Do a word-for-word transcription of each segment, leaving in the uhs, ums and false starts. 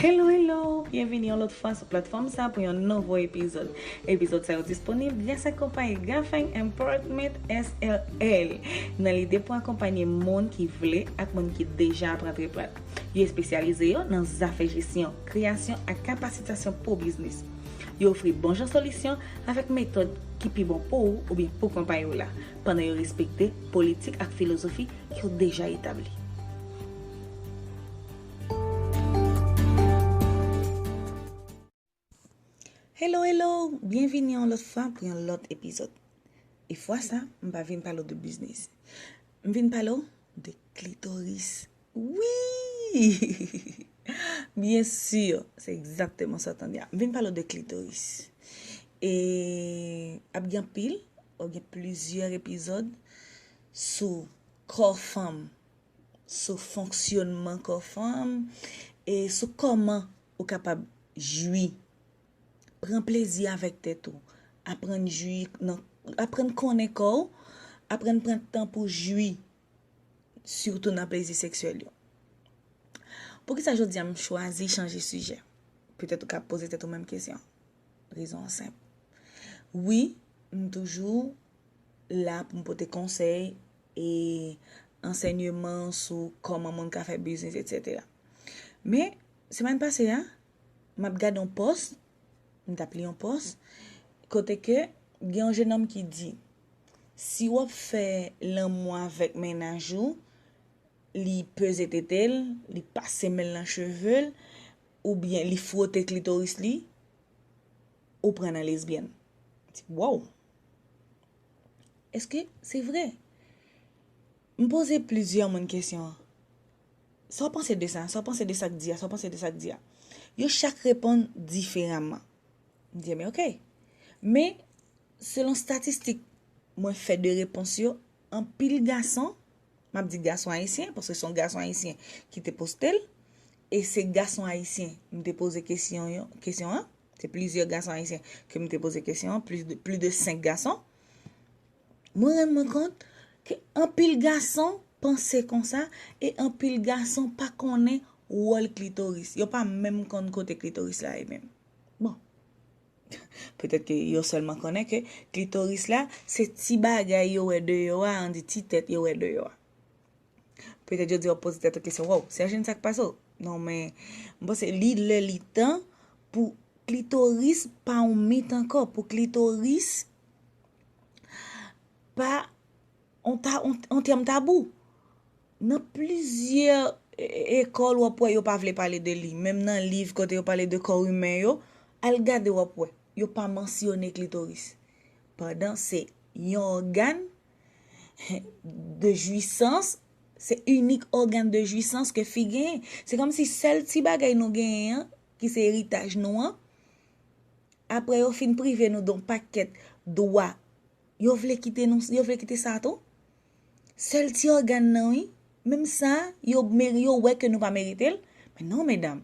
Hello, hello! Byenvini yon lòt fwa sou platfòm sa pou yon nouvo epizòd. Epizòd sa yo disponib gras ak konpayi Gafeng Empowerment S R L, nan lide pou akonpanye moun ki vle ak moun ki deja ap rantre plat. Yo espesyalize yo nan zafè jesyon, kreyasyon ak kapasitasyon pou biznis. Yo ofri bon jan solisyon avèk metòd ki pi bon pou ou oubyen pou konpayi w la, pandan yo respekte politik ak filozofi ki yo deja etabli. Hello, hello! Byenvini yon lòt fwa pou yon lòt epizòd. E fwa sa, m pa vin pale w de biznis. M vin pale w de klitoris. Wi! Byen si, se egzakteman sa w tande a. M vin pale w de klitoris. E ap gen anpil, w ap gen plizyè epizòd sou kò fanm, sou fonksyonman kò fanm, e sou kòman ou kapab jwi. Pran plezi avèk tèt ou. Aprann jwi nan, aprann konnen kò w, aprann pran tan pou jwi, sitou nan plezi seksyèl yo. Poukisa jodi a m chwazi chanje sijè? Petèt ou ka poze tèt ou menm kesyon. Rezon an senp. Wi, m toujou la pou m pote konsèy e ansèyman sou kòman moun ka fè biznis, etsetera. Men, semèn pase a, m ap gade yon pòs, m t ap li yon pòs, kote ke gen yon jennonm ki di, si w ap fè lanmou avèk mennaj ou, li peze tete l, li pase men l nan cheve l, oubyen li fwote klitoris li, ou pran nan lesbyèn. M di, wow! Èske se vre? M poze plizyè moun kesyon an. Sa w panse de sa? Sa w panse de sa k di a? Sa w panse de sa k di a? Yo chak reponn diferaman. M di, men oke. Men, selon statistik mwen fè de repons yo, anpil gason, m ap di gason ayisyen, paske se yon gason ayisyen ki te poste l, e se gason ayisyen m te poze kesyon yo, kesyon an, se plizyè gason ayisyen ke m te poze kesyon an, plis de, plis de senk gason. Mwen rann mwen kont ke anpil gason panse konsa e anpil gason pa konnen wòl klitoris. Yo pa menm konn kote klitoris la ye menm. Bon. Petèt ke yo sèlman konnen ke klitoris la, se ti bagay yo wè deyò a, ann di ti tèt yo wè deyò a. Petèt jodi a w ap poze tèt ou kesyon, wow, Sergine, sa k pase w? Non, men m panse li lè li tan pou klitoris pa yon mit ankò, pou klitoris pa yon ta, yon, yon tèm tabou. Nan plizyè e, e, ekòl, w ap wè yo pa vle pale de li. Menm nan liv kote yo pale de kò imen yo, al gade w ap wè. Yo pa mansyone klitoris. Pandan se yon ògàn de jwisans, se inik ògàn de jwisans ke fi genyen. Se kòmsi sèl ti bagay nou genyen an, ki se eritaj nou an, apre yo fin prive nou de yon pakèt dwa, yo vle kite nou, yo vle kite sa tou? Sèl ti ògàn nan, wi. Menm sa, yo meri-, yo wè ke nou pa merite l. Men non, medam.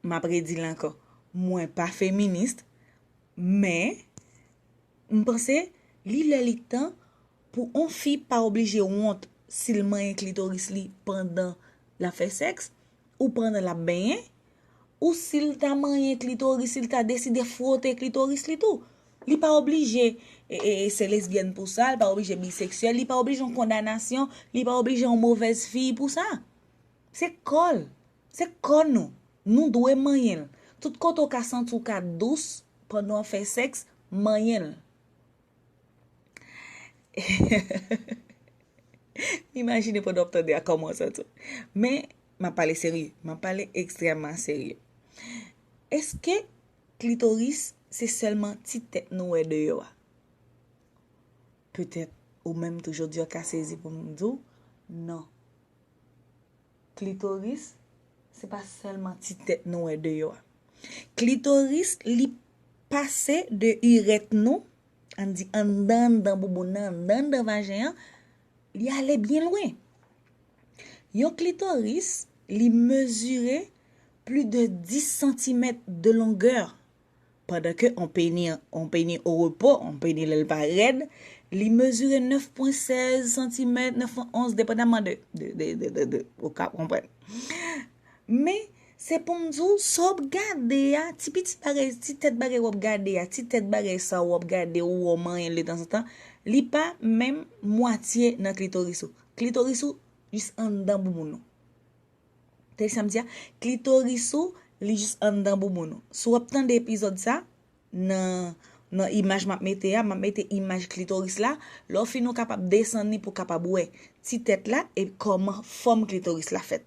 M ap redi l ankò. Mwen pa feminis, men m panse li lè li tan pou on fi pa oblije wont si l manyen klitoris li pandan l ap fè sèks, ou pandan l ap benyen, ou si l ta manyen klitoris, si l ta deside fwote klitoris li tou. Li pa oblije, e, e, e, se lesbyèn pou sa, li pa oblije biseksyèl, li pa oblije yon kondanasyon, li pa oblije yon movèz fi pou sa. Se kò l. Se kò nou. Nou dwe manyen l. Tout kote w ka santi w ka dous pandan w ap fè sèks, manyen l. Imajine pandan w ap tande a kòman w santi w. Men, m ap pale serye. M ap pale ekstrèmman serye. Èske klitoris se sèlman ti tèt nou wè deyò a? Petèt ou menm tou jodi a w ka sezi pou m di w, non. Klitoris, se pa sèlman ti tèt nou wè deyò a. Klitoris, li pase de irèt nou, ann di anndan, anndan bouboun nan, anndan, anndan vajen an, li ale byen lwen. Yon klitoris, li mezire plis de dis santimèt de longè. Pandan ke on peni, on peni au repos, on peni lè l pa rèd, li mezire nèf pwen sèz santimèt, nèf pwen onz, depandaman de, de, de, de, de, de, ou ka konprann. Men, Se pou m di w, sa w ap gade a, ti pitit bagay, ti tèt bagay w ap gade a, ti tèt bagay sa w ap gade ou wè w manyen l detanzantan, li pa menm mwatye nan klitoris ou. Klitoris ou jis anndan bouboun ou. Tande sa m di a, klitoris ou, li jis anndan bouboun ou. Si w ap tande epizòd sa, nan, nan imaj m ap mete a, m ap mete imaj klitoris la, lè w fini w kapab desann li pou w kapab wè ti tèt la e kòman fòm klitoris la fèt.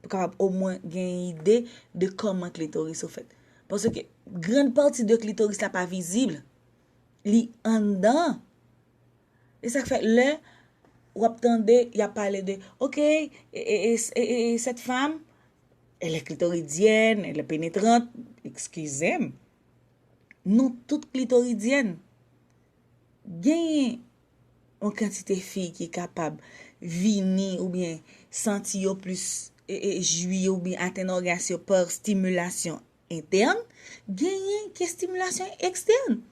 Pou w kapab omwen gen ide de kòman klitoris ou fèt. Paske grann pati de klitoris la pa vizib. Li anndan. E sa k fè lè w ap tande y ap pale de, ok, e, e, e, e, e, cette femme, elle est clitoridienne, elle est pénétrante, eskize m. Nou tout klitoridyèn. Genyen yon kantite fi ki kapab vini oubyen santi yo plis e, e, jwi oubyen atenn ògas yo pa estimilasyon entèn, genyen ki estimilasyon ekstèn.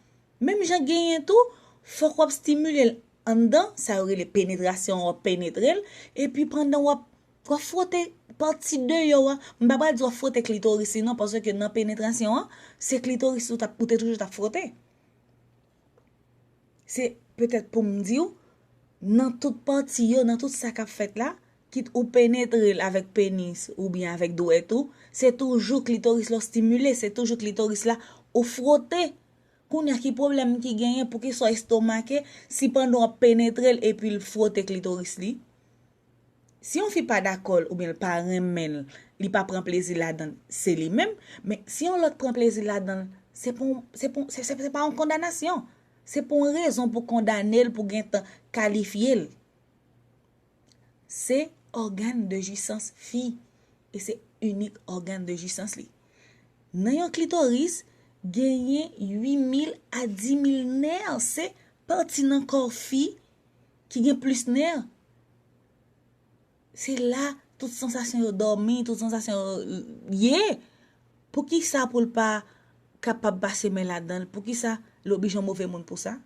Menm jan genyen tou, fòk w ap estimile l anndan, sa yo rele penetrasyon, w ap penetre l, epi pandan w ap, w ap fwote pati deyò a, m pa pral di w ap fwote klitoris li non, paske nan penetrasyon an, se klitoris ou t ap, ou te toujou t ap fwote. Se petèt pou m di w, nan tout pati yo, nan tout sa k ap fèt la, kit ou penetre l avèk penis oubyen avèk dwèt ou, se toujou klitoris la w estimile, se toujou klitoris la ou fwote. Kounye a ki pwoblèm ki genyen, poukisa w estomake si pandan w ap penetre l epi l fwote klitoris li? Si yon fi pa dakò l oubyen l pa renmen l, li pa pran plezi ladan l, se li menm. Men si yon lòt pran plezi ladan l, se pa yon, se pa yon, se, se, se pa yon kondanasyon. Se pa yon rezon pou kondane l, pou gentan kalifye l. Se ògàn de jwisans fi. E se inik ògàn de jwisans li. Nan yon klitoris, genyen uit mil a dis mil nè. Se pati nan kò fi ki gen plis nè. Se la tout sansasyon yo dòmi, tout sansasyon yo ye. Poukisa pou l pa kapab pase men ladan l? Poukisa l oblije yon move moun pou sa?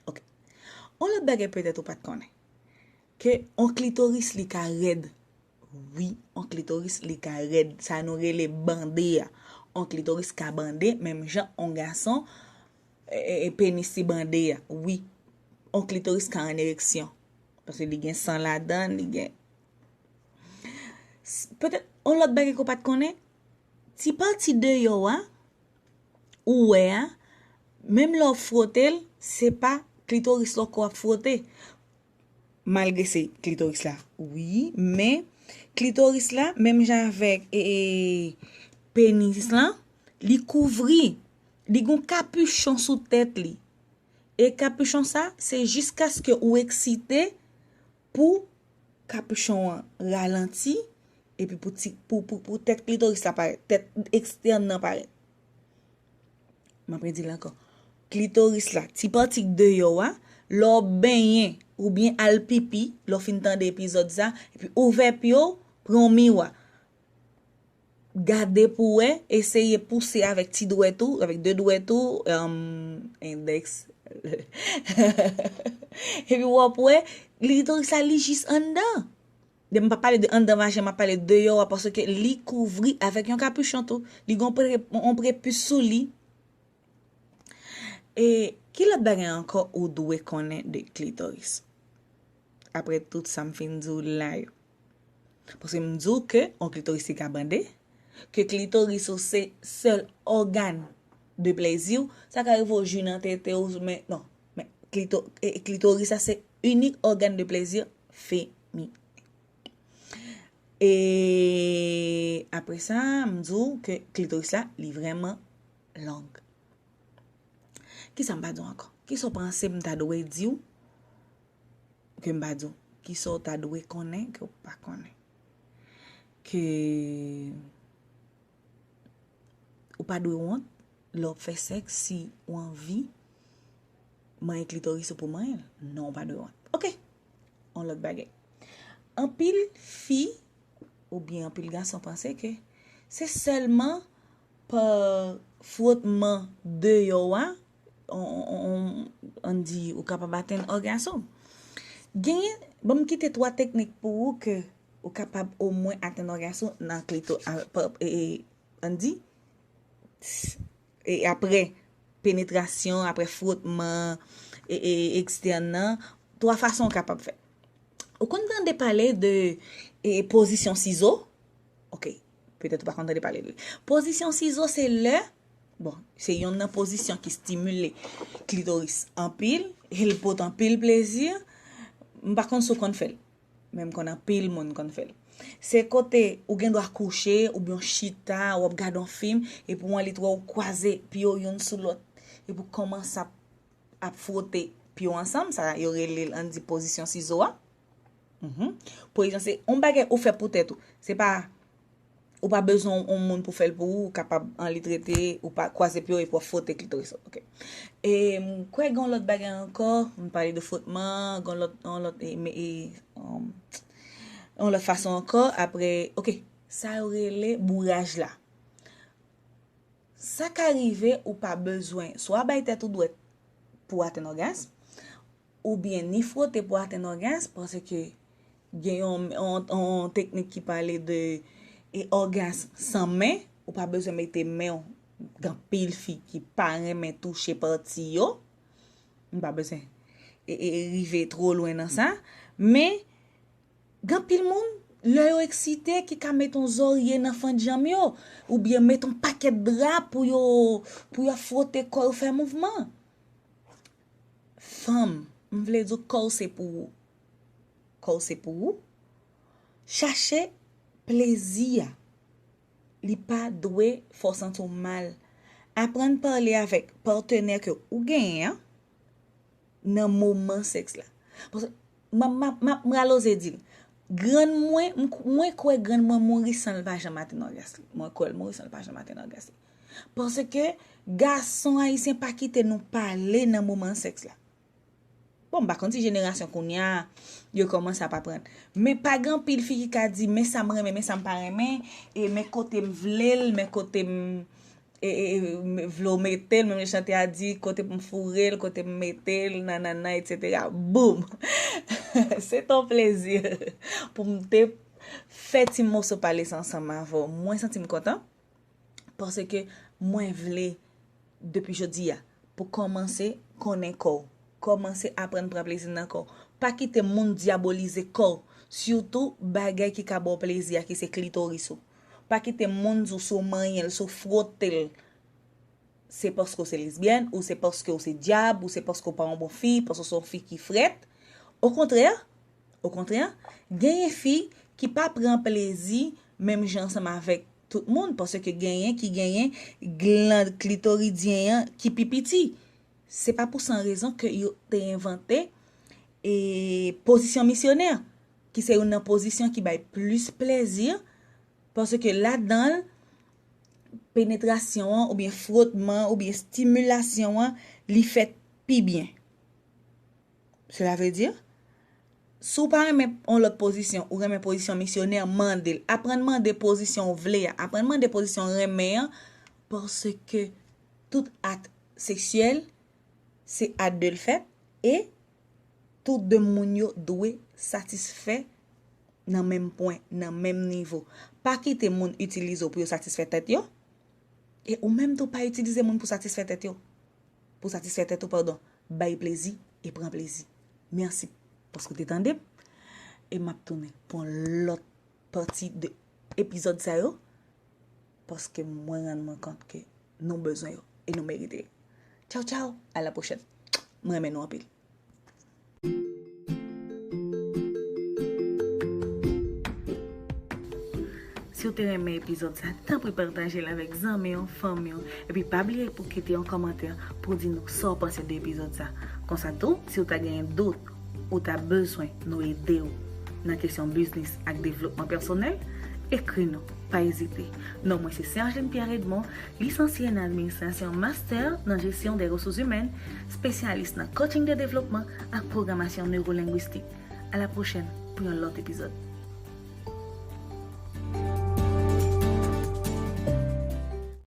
Ok. On lòt bagay petèt ou pa t konnen. Ke on klitoris li ka rèd. Wi, on klitoris li ka rèd. Sa nou rele bande a. On klitoris ka bande, menm jan on gason, e, e, e, penis li bande a. Wi, on klitoris ka an ereksyon. Paske li gen san ladan, li gen. S-, petèt, on lòt bagay ke w pa t konnen, ti pati deyò a, ou wè a, menm lè w fwote l, se pa klitoris la w ap fwote. Malgre se klitoris la, wi, men klitoris la, menm jan avèk, e, e, penis lan, li kouvri, li gon kapichon sou tèt li. E kapichon sa, se jiskaske ou eksite pou kapichon an ralanti, epi pou ti, pou, pou, pou tèt klitoris la parèt, tèt ekstèn nan parèt. M ap redi l ankò. Klitoris la, ti pati k deyò a, lè w benyen oubyen al pipi, lè w fin tande epizòd sa, epi ouvè pye w, pran yon miwa. Gade pou wè, eseye pouse avèk ti dwèt ou, avèk de dwèt ou, um, endèks. Epi w ap wè, klitoris la, li jis anndan. Lè m pa pale de anndan vajen, m ap pale deyò a, paske li kouvri avèk yon kapichon tou. Li gen yon pre-, yon prepis sou li. E ki lòt bagay ankò ou dwe konnen de klitoris? Apre tout sa m fin di w la yo. Paske m di w ke yon klitoris li ka bande, ke klitoris ou se sèl ògàn de plezi w, sa ka rive w jwi nan tete w, men non, men klito-, e, klitoris sa se inik ògàn de plezi feminen. E apre sa, m di w ke klitoris la, li vrèman long. Kisa m pa di w ankò? Kisa w panse m ta dwe di w ke m pa di w? Kisa w ta dwe konnen ke w pa konnen? Ke ou pa dwe wont lè w ap fè sèks si w anvi manyen klitoris ou pou manyen l. Non, ou pa dwe wont. Ok. On lòt bagay. Anpil fi oubyen anpil gason panse ke se sèlman pa fwotman deyò a, on, on, on, on, ann di, ou kapab atenn ògas ou. Genyen, ban m kite twa teknik pou ou ke Ou kapab omwen atenn ògasm ou nan klito, a, pa, e, e, ann di, e, apre penetrasyon, apre frotman, e, e, ekstèn nan, twa fason ou kapab fè. Ou konn tande pale de, e, pozisyon sizo? Ok, petèt ou pa konn tande pale de li. Pozisyon sizo se lè, bon, se yonn nan pozisyon ki stimile klitoris anpil, e l pote anpil plezi. M pa konn si w konn fè l. Men m konn anpil moun konn fè l. Se kote ou gen dwa kouche, oubyen w chita, w ap gade yon fim, epi w anlit wè w kwaze pye w youn sou lòt, epi w kòmanse ap, ap fwote pye w ansanm, sa yo rele l, ann di, pozisyon sizo a. Mhm. Pozisyon se yon bagay ou fè pou tèt ou. Se pa, ou pa bezwen yon moun pou fè l pou ou, ou kapab anlit rete, ou pa kwaze pye w epi w ap fwote klitoris ou. Ok. E m kwè gen yon lòt bagay ankò, m pale de fwotman, gen yon lòt, yon lòt, e, me, e, um, yon lòt fason ankò, apre, ok, sa yo rele bouraj la. Sa ka rive ou pa bezwen swa bay tèt ou dwèt pou w atenn ògasm, oubyen ni fwote pou w atenn ògasm, paske gen yon, yon, yon teknik ki pale de, e, ògasm san men, ou pa bezwen mete men w, gen anpil fi ki pa renmen touche pati yo, m pa bezwen, e, e, rive twò lwen nan sa, men gen anpil moun, lè yo eksite, ki ka met yon zòrye nan fannjanm yo, oubyen met yon pakèt dra pou yo, pou yo fwote kò yo, fè mouvman. Fanm, m vle di w kò w se pou ou. Kò w se pou ou. Chache plezi a. Li pa dwe fè w santi w mal. Aprann pale avèk patnè ke ou genyen an nan moman sèks la. Paske m ap, m ap, m ap, m rale oze di l. Grann mwen, m, mwen kwè grann mwen mouri san l pa janm atenn ògas li. Mwen kwè l mouri san l pa janm atenn ògas li. Paske gason ayisyen pa kite nou pale nan moman sèks la. Bon, m pa konn si jenerasyon kounye a, yo kòmanse ap aprann. Men pa gen anpil fi ki ka di, men sa m renmen, men sa m pa renmen, e men kote m vle l, men kote m, e, e, e, m vle w mete l, menm jan chante a di, kote pou m foure l, kote m mete l, nanana, etsetera. Boum! Se ton plezi pou m te fè ti moso pale sa ansanm avè w. Mwen santi m kontan. Paske mwen vle, depi jodi a, pou kòmanse konnen kò w, kòmanse aprann pran plezi nan kò w. Pa kite moun dyabolize kò w, sitou bagay ki ka ba w plezi a, ki se klitoris ou. Pa kite moun di w si w manyen l, si w fwote l, se paske w se lesbyèn, ou se paske w se dyab, ou se paske w pa yon bon fi, paske w se yon fi ki frèt. Okontrè, Okontrè, genyen fi ki pa pran plezi menm jan ansanm avèk tout moun, paske genyen ki genyen glann klitoridyen an ki pi piti. Se pa pou san rezon ke yo te envante, e, pozisyon misyonè, ki se youn nan pozisyon ki bay plis plezi, paske ladan l, penetrasyon an, oubyen frotman, oubyen estimilasyon an, li fèt pi byen. Cela veut dire, si w pa renmen yon lòt pozisyon, ou renmen pozisyon misyonè, mande l. Aprann mande pozisyon w vle a. Aprann mande pozisyon w renmen an, paske tout ak seksyèl, se a de l fèt, e tout de moun yo dwe satisfè nan menm pwen, nan menm nivo. Pa kite moun itilize w pou yo satisfè tèt yo, e ou menm tou pa itilize moun pou satisfè tèt yo. Pou satisfè tèt ou, padon. Bay plezi e pran plezi. Mèsi paske w te tande m. E m ap tounen pou yon lòt pati de epizòd sa yo, paske mwen rann mwen kont ke nou bezwen yo e nou merite yo. Tchaw, tchaw, a la pwochèn. Mwen renmen nou anpil. Si w te renmen epizòd sa, tanpri pataje l avèk zanmi w, fanmi w, epi pa bliye pou kite yon kòmantè pou di nou sa w panse de epizòd sa. Konsa tou, si w ta genyen dout, ou ta bezwen nou ede w nan kesyon biznis ak devlopman pèsonèl, ekri nou, pa ezite. Non mwen se Sergeline Pierre Edmond, lisansye nan administrasyon, master nan jesyon de resous imèn, espesyalis nan coaching de devlopman ak pwogramasyon newolengwistik. A la pwochèn pou yon lòt epizòd.